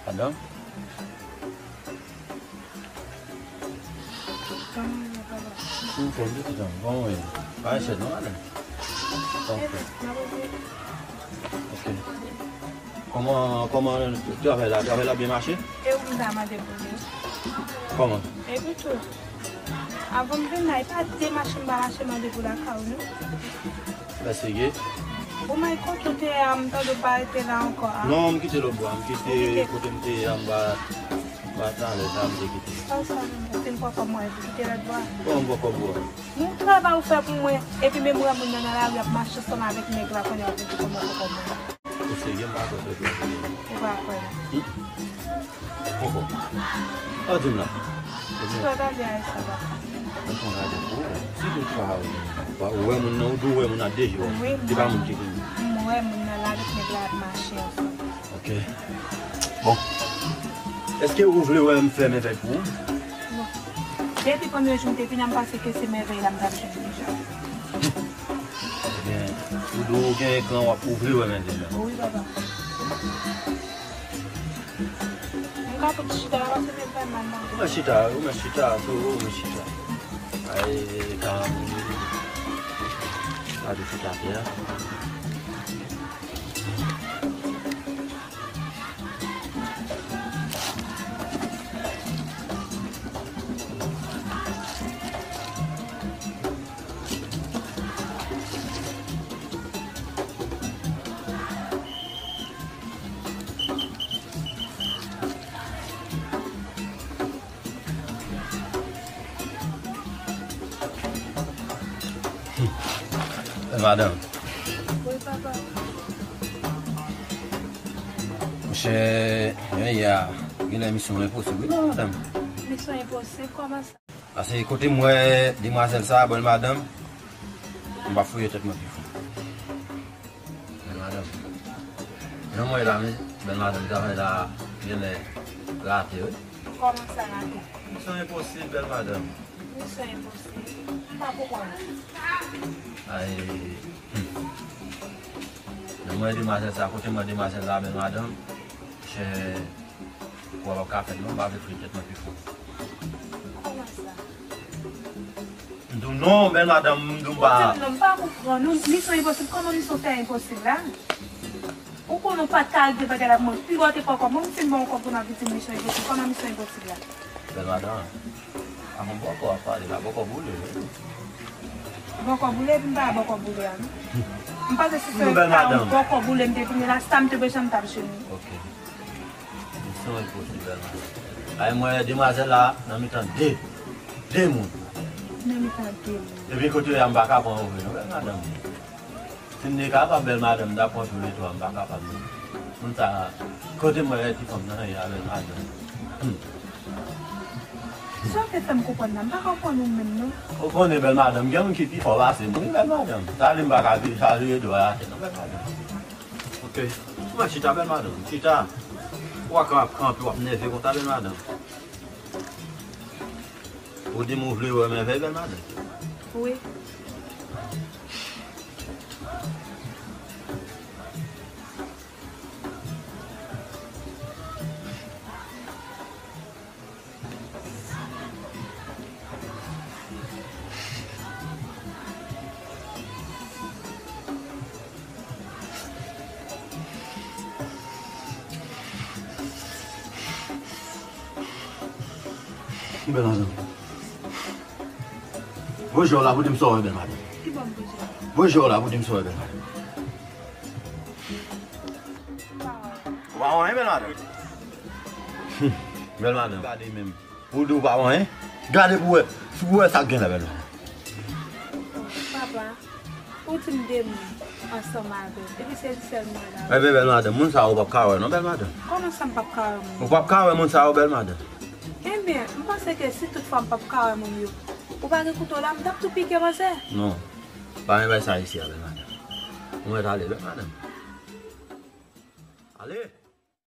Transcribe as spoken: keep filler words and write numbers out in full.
Madanm? M fè de tan. Bon, wi. Pa enkyèt non, madanm. Ok. Ok. Kòman, kòman travay la? Travay la byen mache? E ou m ta mande pou li. Kòman? Epi tou, avan m vin la, e pa de mache m pa mache mande pou lakay ou, non. Mèsi, Gé. Ou may konte w te ye a, m tande w pa rete la ankò a. Non, m kite lòt bò a. M kite kote m te ye a, m pa, m pa t alèz la, m te kite. Sa w sa menm, se m pran kòb mwen epi kite lòt bò a. Kòman m pran kòb ou a? Yon travay ou fè pou mwen, epi menm wè moun nan nan lari ap mache ansanm avèk nèg la, kounye a w vin di kòman w pran kòb mwen. Ou serye, m pa kwè w serye. Ou pa kwè? Hmm. Poko. Sa w di m la? Sa w ta di a sa, papa? Mwen konn gade pou ou. Si toutfwa ou, ou wè moun nan, ou di w wè moun nan de jou. Wi, se pa moun ki vini. M wè moun nan la avèk nèg la ap mache ansanm. Ok. Bon. Èske ou vle wè m fè mèvèy pou ou? Bon. Depi premye jou m te vini a, m panse ke se mèvèy la m t ap jwenn deja. Ebyen, ou di w gen ekran w ap ouvri wè mèvèy la. Wi, papa. M ka fout chita la, paske mèvèy mal nan. Ou mèt chita, ou mèt chita, tou, ou mèt chita. Ay, ka, ka di chita atè a. Madanm. Wi, papa. Monchè, men yè a, genlè misyon enposib, wi, non, madanm. Misyon enposib, kòman sa? Paske kote m wè demwazèl sa a, bèl madanm, m pa fouye tèt mwen pi fon. Bèl madanm. Jan mwen la, men, bèl madanm, travay la genlè rate, wi. Kòman sa rate? Misyon enposib, bèl madanm. Misyon enposib. M pa konprann. Ay, hmm. Jan mwen demwazèl sa, kote mwen demwazèl la, bèl madanm, chè, kwa w ap ka fè, non, m pa vle fouye tèt mwen pi fon. Kòman sa? M di w non, bèl madanm, m di w m pa. Ou di m non, m pa konprann. Nou, misyon enposib, kòman misyon fè enposib la? Ou konnen w pa t ka regle bagay la pou mwen. Pi bon, w te pran kòb mwen, m fin ba w kòb pou n ap di m misyon enposib. Kòman misyon enposib la? Bèl madanm, avan bòkò ap pale la, bòkò boule, wi. Bòkò boule, epi m pa bòkò boule a, non. M panse si se yon bòkò boule m te vini la, sa m te bezwen m t ap jwenn li. Ok. Misyon enposib, bèl madanm. Ay, mwen, demwazèl la, nan mitan de, de moun. Nan mitan de moun. Epi kote yo ye a, m pa ka pran yo vre, non, bèl madanm. Si m te kapab, bèl madanm, m t ap pran tou le twa, m pa kapab, non. Moun sa, kote m wè ti fanm nan ye a, bèl madanm. Hmm. Sa w te fè m konprann la, m pa konprann ou menm, non. Ou konnen, bèl madanm, gen moun ki pi fò pase m, wi, bèl madanm. Sa vle m pa ka vin chalire dwa atè, non, bèl madanm. Ok. Ou mèt chita, bèl madanm. Chita. Ou pa ka ap kanpe, w ap nève konsa, bèl madanm. Ou di m ou vle wè mèvèy, bèl madanm? Wi. Bèl madanm. Voye je w la pou di m sa w wè, bèl madanm. Ki bò m voye je? Voye je w la pou di m sa w wè, bèl madanm. Ou pa wè anyen, bèl madanm. Bèl madanm. Gade menm. Ou di ou pa wè anyen? Gade pou wè. Si pou wè sa k gen la, bèl madanm. Papa, ou di m de moun ansanm avè m. Epi se li sèl mwen la. Ebyen, bèl madanm, moun sa yo w p ap ka wè non, bèl madanm. Kòman sa m p ap ka wè moun? Ou p ap ka wè moun sa yo, bèl madanm. Ebyen, m panse ke si tout fwa m p ap ka wè moun yo, ou pa gen kouto la, m t ap tou pike manzè. Non. Pa gen bagay sa isi a, bèl madanm. Ou mèt ale, bèl madanm. Ale.